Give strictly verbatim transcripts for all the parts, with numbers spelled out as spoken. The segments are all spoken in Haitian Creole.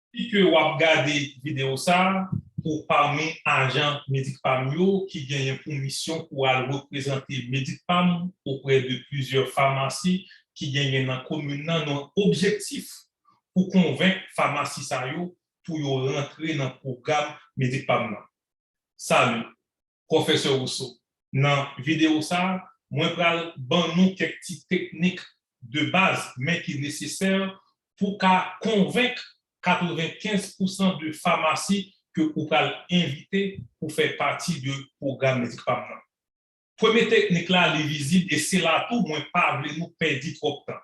Si ke w ap gade videyo sa a, ou pami ajan Medikpam yo ki genyen pou misyon pou al reprezante Medikpam oprè de plizyè famasi ki genyen nan komin nan, nan objektif pou konvenk famasi sa yo pou yo rantre nan pwogram Medikpam nan. Salut, Pwofesè Rousseau. Nan videyo sa a, mwen pral ban nou kèk ti teknik de baz, men ki nesesè pou ka konvenk katrevenkenz pousan de famasi ke ou pral envite pou fè pati de pwogram Medikpam nan. Premye teknik la, li vizib e se la tou mwen pa vle nou pèdi twòp tan.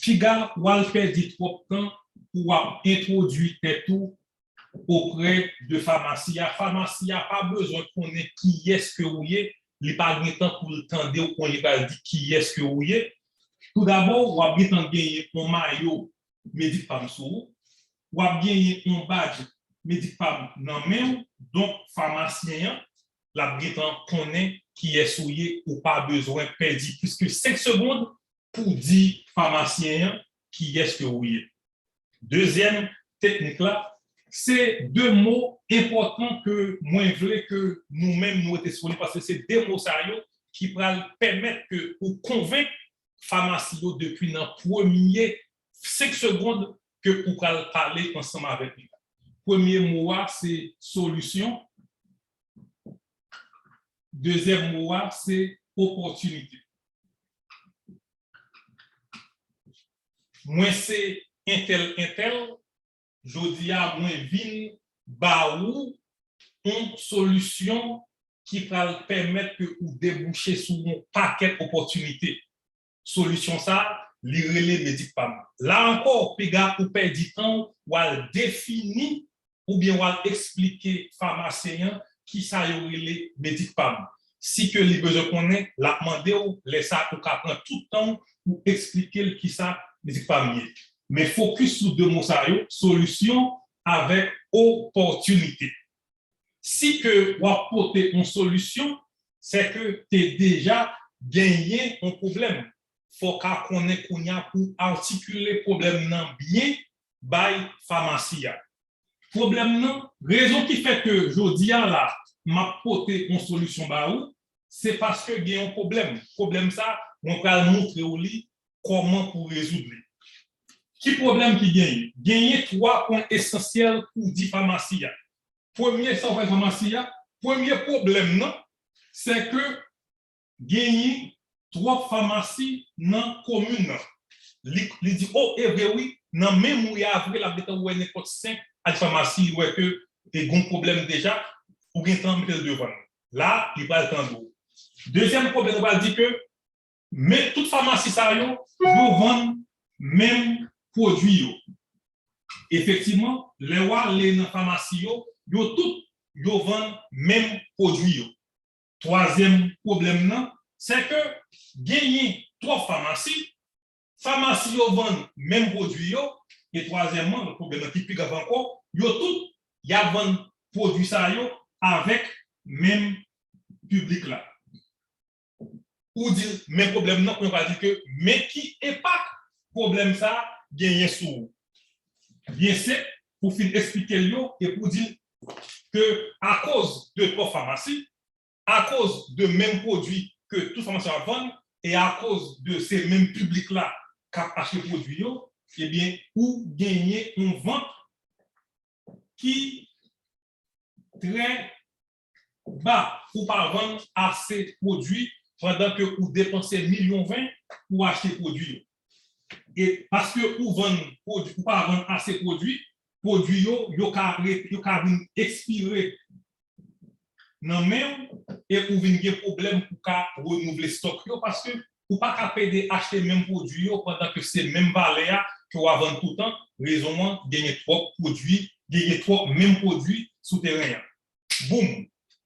Piga w al pèdi twòp tan pou w ap entwodui tèt ou oprè de famasi a. Famasi a pa bezwen konnen kiyès ke ou ye, li pa gen tan pou l tande w kon li pral di kiyès ke ou ye. Toudabò, w ap gen tan genyen yon mayo Medikpam sou ou, w ap genyen yon badj Medikpam nan men w, donk famasyen an, l ap gen tan konnen kiyès ou ye, ou pa bezwen pèdi plis ke senk segonn pou di famasyen an kiyès ke ou ye. Dezyèm teknik la, se de mo enpòtan ke mwen vle ke nou menm nou rete sou li, paske se de mo sa yo ki pral pèmèt ke ou konvenk famasi yo depi nan premye senk segonn ke ou pral pale ansanm avèk li. Premye mo a se solisyon, dezyèm mo a se opòtinite. Mwen se entèl entèl, jodi a mwen vin ba ou yon solisyon ki pral pèmèt ke ou debouche sou yon pakèt opòtinite. Solisyon sa, li rele Medikpam. La ankò, piga ou pèdi tan w, w al defini oubyen w al eksplike famasyen an kisa yo rele Medikpam. Si ke li bezwen konnen, l ap mande w, lè sa ou ka pran tout tan w pou eksplike l kisa Medikpam ye. Men fokis sou de mo sa yo, solisyon avèk opòtinite. Si ke w ap pote yon solisyon, se ke te deja genyen yon pwoblèm. Fò w ka konnen kounye a pou atikile pwoblèm nan byen bay famasi a. Pwoblèm nan, rezon ki fè ke jodi a la, m ap pote yon solisyon ba ou, se paske gen yon pwoblèm. Pwoblèm sa, mwen pral montre w li, kòman pou rezoud li. Ki pwoblèm ki genyen? Genyen twa pwen esansyèl pou di famasi a. Premye, sa w fè famasi a, premye pwoblèm nan, se ke genyen twòp famasi nan komin nan. Li, li di, o, e vre wi, nan memri a vre, l ap gentan wè nenpòt senk a di famasi, li wè ke e gon pwoblèm deja, ou gentan mete l devan l. La, li pral tande w. Dezyèm pwoblèm, li pral di ke men tout famasi sa yo, yo vann menm pwodui yo. Efektivman, lè w ale nan famasi yo, yo tout, yo vann menm pwodui yo. Twazyèm pwoblèm nan, se ke genyen twòp famasi, famasi yo vann menm pwodui yo, e twazyèmman, pwoblèm nan ki pi grav ankò, yo tout, y ap vann pwodui sa yo avèk menm piblik la. Ou di menm pwoblèm nan, kounye a w pral di ke men ki enpak pwoblèm sa a genyen sou ou. Byen senp, pou fin eksplike l yo, e pou di l ke akoz de twòp famasi, akoz de menm pwodui ke tout famasi yo ap vann, e akoz de se menm piblik la k ap achte pwodui yo, ebyen, ou genyen yon vant ki trè ba. Ou pa vann ase pwodui pandan ke ou depanse milyon ven pou achte pwodui yo. E paske ou vann pwodui, ou pa vann ase pwodui, pwodui yo, yo ka re-, yo ka vin ekspire nan men w e ou vin gen pwoblèm pou ka renouvle stòk yo, paske ou pa ka pede achte menm pwodui yo pandan ke se menm valè a ke w a vann toutan. Rezon an, genyen twòp pwodui, genyen twòp menm pwodui sou teren an. Boum!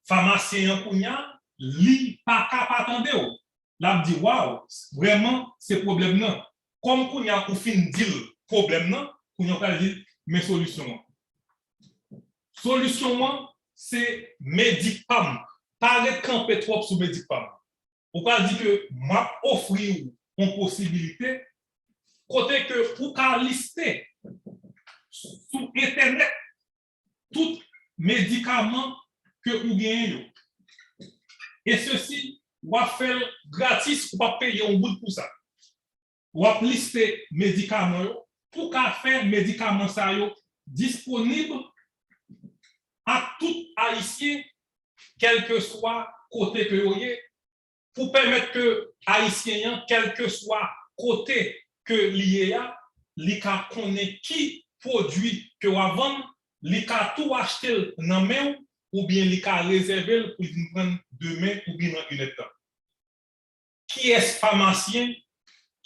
Famasyen an kounye a, li pa ka pa tande w. L ap di, waw, vrèman, se pwoblèm nan. Kòm kounye a ou fin di l pwoblèm nan, kounye a ou pral di l, men solisyon an. Solisyon an, se Medikpam. Pa ret kanpe twòp sou Medikpam. Ou pral di ke m ap ofri w yon posibilite kote ke ou ka liste sou entènèt medikaman ke ou genyen yo. E sesi, w ap fè l gratis, ou p ap peye yon goud pou sa. W ap liste medikaman yo, pou ka fè medikaman sa yo disponib ak tout Ayisyen, kèlkeswa kote ke yo ye, pou pèmèt ke Ayisyen an, kèlkeswa kote ke li ye a, li ka konnen ki pwodui ke w ap vann, li ka tou achte l nan men w, oubyen li ka rezève l pou l vin pran l demen oubyen nan inèdtan. Kiyès famasyen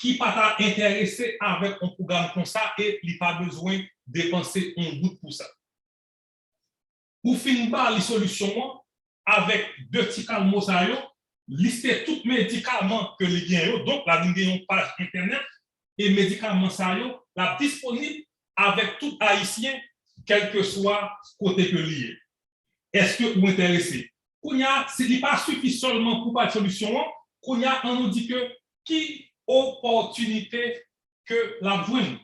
ki pa ta enterese avèk yon pwogram konsa e li pa bezwen depanse yon goud pou sa? Ou fin ba li solisyon an avèk de ti kalmo sa yo, liste tout medikaman ke li gen yo. Donk, l ap vin gen yon paj entènèt e medikaman sa yo, l ap disponib avèk tout Ayisyen, kèlkeswa kote ke li ye. Èske ou enterese? Kounye a, si li pa sifi sèlman pou bay solisyon an, kounye a, ann nou di ke ki opòtinite ke l ap jwenn?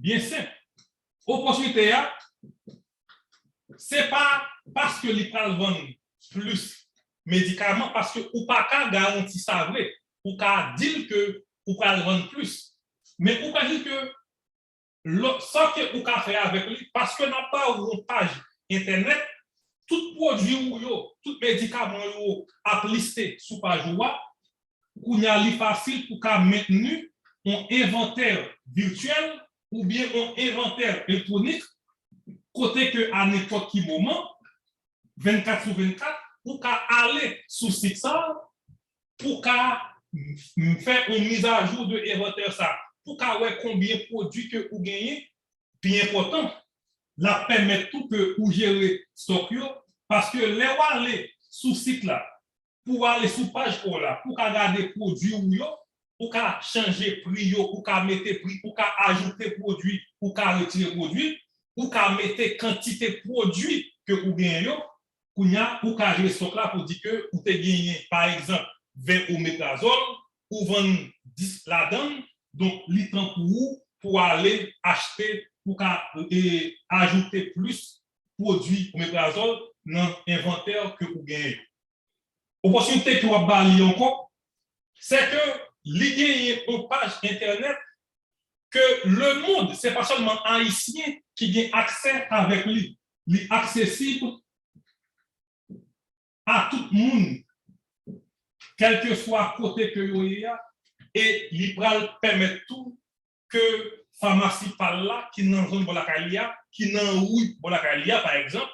Byen senp. Opòtinite a, se pa paske li pral vann plis medikaman, paske ou pa ka garanti sa vre. Ou ka di l ke ou pral vann plis. Men ou ka di l ke lò, sa ke ou ka fè avèk li, paske n ap ba ou yon paj entènèt, tout pwodui ou yo, tout medikaman yo ap liste sou paj ou a, kounye a li fasil pou ka mentni yon envantè vityèl oubyen yon envantè elektwonik, kote ke a nenpòt ki moman, vennkat sou vennkat, ou ka ale sou sit sa a, pou ka m, m fè yon mizajou de envantè sa, pou ka wè konbyen pwodui ke ou genyen, pi enpòtan, l ap pèmèt tou ke ou jere stòk yo, paske lè w ale sou sit la, pou w ale sou paj pa w la, pou w ka gade pwodui ou yo, ou ka chanje pri yo, ou ka mete pri, ou ka ajoute pwodui, ou ka retire pwodui, ou ka mete kantite pwodui ke ou genyen yo, kounye a, ou ka jere stòk la pou di ke ou te genyen, pa egzanp, ven omeprazòl, ou vann dis ladan l, donk, li tan pou ou pou ale achte, pou ka, e, ajoute plis pwodui omeprazòl nan envantè ke ou genyen yo. Opòtinite ke w ap ba li ankò, se ke li genyen yon paj entènèt ke lemonn, se pa sèlman Ayisyen ki gen aksè avèk li. Li aksesib a tout moun, kèlkeswa kote ke yo ye a, e li pral pèmèt tou ke famasi pa l la, ki nan zòn bò lakay li a, ki nan ri bò lakay li a, pa egzanp,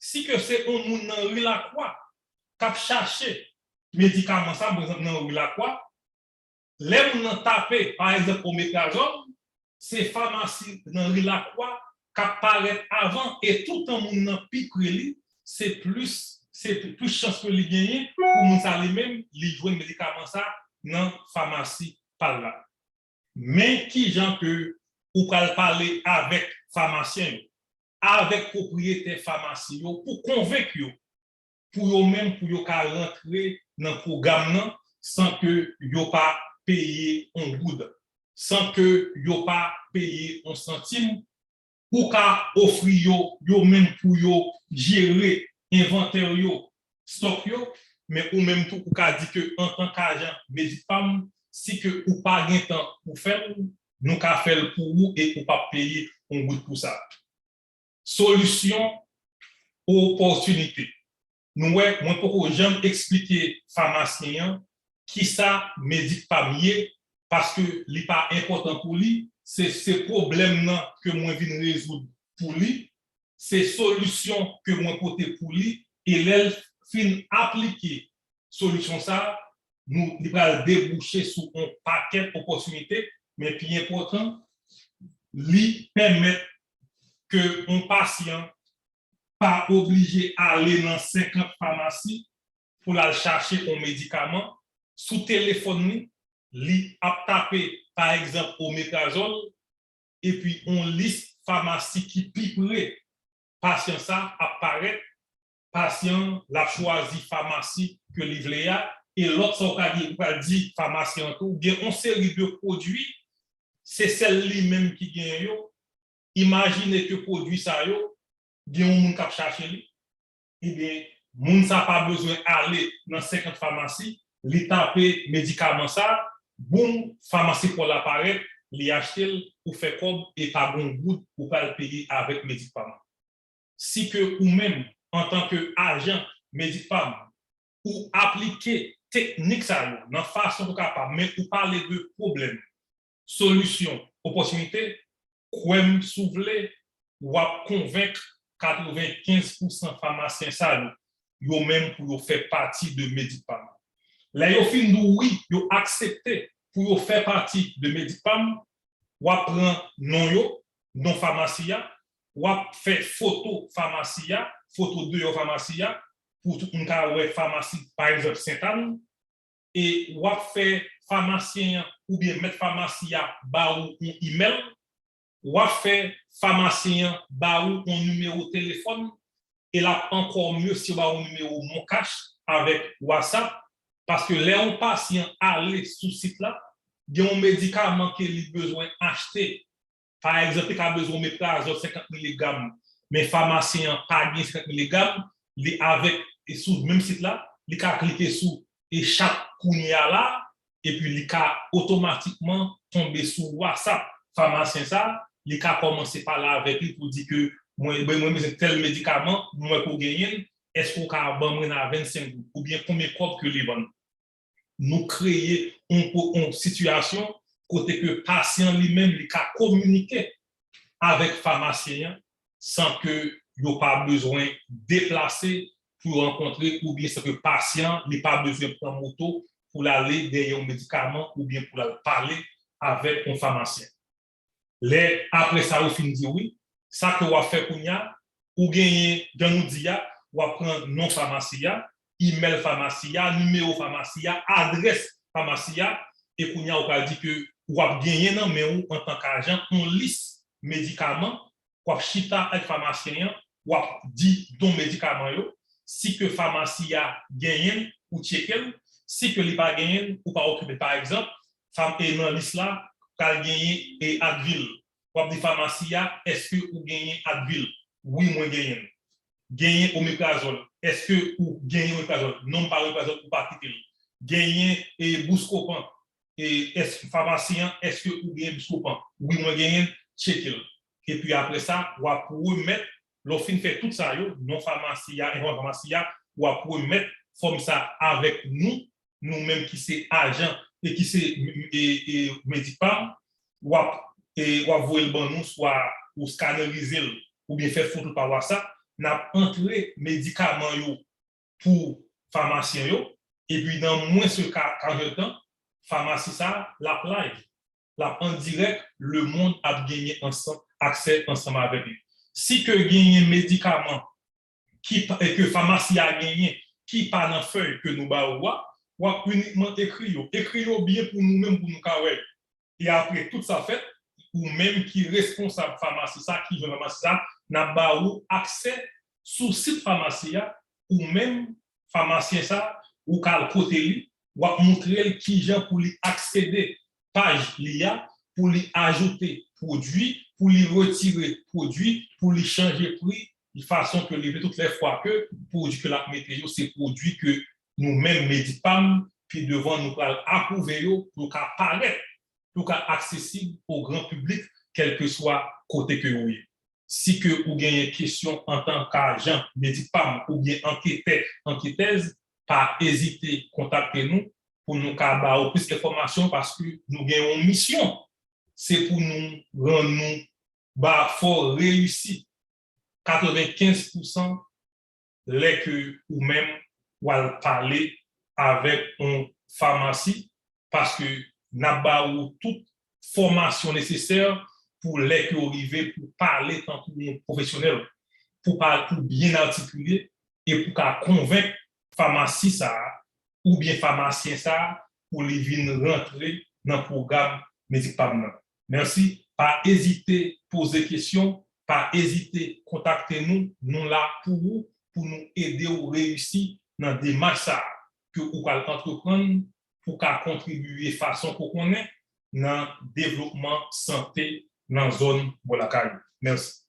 si ke se yon moun nan ri Lakwa k ap chache medikaman sa, pa egzanp, nan ri Lakwa, lè moun nan tape, pa egzanp, omeprazòl, se famasi nan ri Lakwa k ap parèt avan, e toutan moun nan pi pre li, se plis, se plis chans ke li genyen pou moun sa li menm, li jwenn medikaman sa nan famasi pa l la. Men kijan ke ou pral pale avèk famasyen yo, avèk pwopriyetè famasi yo, pou konvenk yo, pou yo menm, pou yo ka rantre nan pwogram nan san ke yo pa peye yon goud, san ke yo pa peye yon santim. Ou ka ofri yo, yo menm pou yo jere envantè yo, stòk yo, men ou menm tou, ou ka di ke antank ajan Medipam, si ke ou pa gen tan pou fè l, nou ka fè l pou ou e ou p ap peye yon goud pou sa. Solisyon, opòtinite. Nou wè, mwen poko janm eksplike famasyen an kisa Medipam ye, paske li pa enpòtan pou li, se, se pwoblèm nan ke mwen vin rezoud pou li, se solisyon ke mwen pote pou li, e lè l fin aplike solisyon sa, nou, li pral debouche sou yon pakèt opòtinite, men pi enpòtan, li pèmèt ke yon pasyan pa oblije ale nan senkant famasi pou l al chache yon medikaman. Sou telefòn li, li ap tape, pa egzanp, omeprazòl, epi yon lis famasi ki pi pre pasyan sa ap parèt. Pasyan an, l ap chwazi famasi ke li vle a, e lòt sa w ka di, ou pral di famasyen an tou, gen yon seri de pwodui, se sèl li menm ki genyen yo. Imajine ke pwodui sa yo, gen yon moun k ap chache li, ebyen, moun sa pa bezwen ale nan senkant famasi, li tape medikaman sa, boum, famasi pa w la parèt, li achte l, ou fè kòb e pa gen yon goud ou pral peye avèk Medipam. Si ke ou menm, antanke ajan Medipam, ou aplike teknik sa yo nan fason ou kapab, men ou pale de pwoblèm, solisyon, opòtinite, kwè m si w vle, w ap konvenk katrevenkenz pousan famasyen sa yo, yo menm pou yo fè pati de Medipam. Lè yo fin di w wi, yo aksepte pou yo fè pati de Medipam, w ap pran non yo, non famasi a, w ap fè foto famasi a, foto deyò famasi a, pou tout moun ka wè famasi, pa egzanp, Sentàn, e w ap fè famasyen an oubyen mèt famasi a ba ou yon imèl, w ap fè famasyen an ba ou yon nimewo telefòn, e l ap ankò mye si yo ba ou nimewo MonCash avèk WhatsApp, paske lè yon pasyan ale sou sit la, gen yon medikaman ke li bezwen achte. Pa egzanp, li ka bezwen omeprazòl senkant miligram, men famasyen an pa gen senkant miligram, li avèk, e sou menm sit la, li ka klike sou e chat kounye a la, epi li ka otomatikman tonbe sou WhatsApp famasyen sa, li ka kòmanse pale avèk li pou di ke mwen, mwen, mwen bezwen tèl medikaman, mwen wè ke w genyen l, èske w ka ban mwen nan vennsenk goud, oubyen konbyen kòb ke li vann? Nou kreye yon, yon sitiyasyon kote ke pasyan li menm, li ka kominike avèk famasyen an san ke yo pa bezwen deplase pou yo rankontre, oubyen san ke pasyan li pa bezwen pran moto pou l ale dèyè yon medikaman oubyen pou l al pale avèk yon famasyen. Lè apre sa, yo fin di wi, sa ke w ap fè kounye a, ou genyen, jan nou di a, w ap pran non famasi a, imèl famasi a, nimewo famasi a, adrès famasi a, e kounye a, ou pral di ke w ap genyen nan men w antanke ajan yon lis medikaman, w ap chita ak famasyen an, w ap di non medikaman yo, si ke famasi a genyen l, ou tcheke l, si ke li pa genyen l, ou pa okipe l. Pa egzanp, fam-, e nan lis la, pral genyen e Advil. W ap di famasi a, èske ou genyen Advil? Wi, mwen genyen l. Genyen omeprazòl. Èske ou genyen omeprazòl? Non, m pa omeprazòl, ou pa kite l. Genyen e Buscopan. E èske, famasyen an, èske ou genyen Buscopan? Wi, mwen genyen l, tcheke l. Epi apre sa, w ap remèt, lè w fin fè tout sa yo, non famasi a, enfòmasyon famasi a, w ap remèt fòm sa avèk nou, nou menm ki se ajan e ki se, e, e, Medipam, w ap, e, w ap voye l ban nou, swa ou skanerize l, oubyen fè foto l pa WhatsApp, n ap antre medikaman yo pou famasyen yo, epi nan mwens ke ka-, karannsenk tan, famasi sa a, l ap live, l ap an dirèk, lemonn ap genyen ansanm, aksè ansanm avèk li. Si ke genyen medikaman ki pa, e ke famasi a genyen, ki pa nan fèy ke nou ba ou a, w ap inikman ekri yo. Ekri yo byen pou nou menm, pou nou ka wè yo. E apre tout sa fèt, ou menm ki responsab famasi sa, ki jwenn famasi sa, n ap ba ou aksè sou sit famasi a, ou menm famasyen sa, ou ka al kote li, w ap montre l kijan pou li aksede paj li a, pou li ajoute pwodui, pou li retire pwodui, pou li chanje pri, fason ke li vle, tout lè fwa ke pwodui ke l ap mete yo, se pwodui ke nou menm Medipam, pi devan nou pral apwouve yo pou yo ka parèt, pou yo ka aksesib o gran piblik, kèlkeswa kote ke ou ye. Si ke ou genyen kesyon antanke ajan Medipam oubyen anketè, anketèz, pa ezite kontakte nou pou nou ka ba ou plis enfòmasyon, paske nou gen yon misyon. Se pou nou rann nou ba fò reyisi katrevenkenz pousan lè ke ou menm w al pale avèk yon famasi, paske n ap ba ou tout fòmasyon nesesè pou lè ke w rive pou pale tankou yon pwofesyonèl, pou pa, pou byen atikile e pou ka konvenk famasi sa a oubyen famasyen sa a pou li vin rantre nan pwogram Medipam nan. Mèsi. Pa ezite poze kesyon, pa ezite kontakte nou. Nou la pou ou, pou nou ede w reyisi nan demach sa a ke ou pral antreprann pou ka kontribye fason ke w konnen nan devlopman sante nan zòn bò lakay ou. Mèsi.